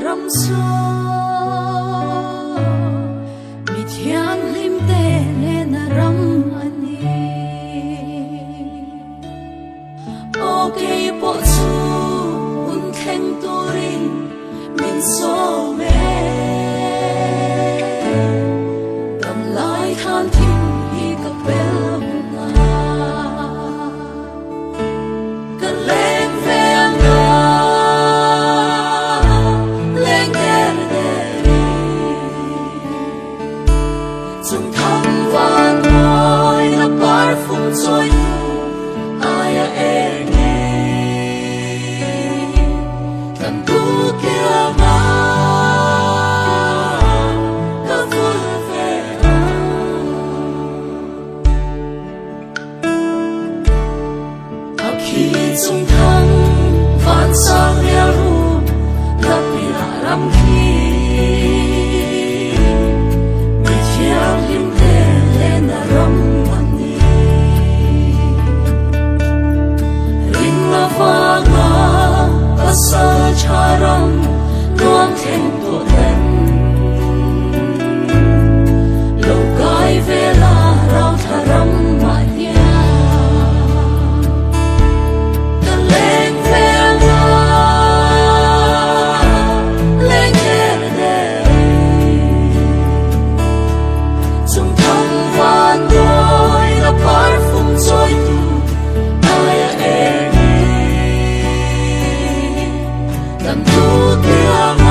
ram saw mi thianghlim te lena ram a ni. Aw kei pawh chu hun thleng turin min sawm e. Dam lai khan thim hi ka pel hun a. Ka leng ve ang a, leng der der i. Chung thang van mawi la par fum chawi tu aia eng e. Kan tu kianga ka vul ve ang. A khi chung thang van sang rial rum lapia ram khi mi thianghlim te lena ram an ni. Ring la vanga pasal tha ram nuam thleng tawh ten lo kai ve la rau thla ram mah hian ka leng ve ang a, leng der der chung thang van mawi la par fum chawi tu aia eng i kan tu kiang.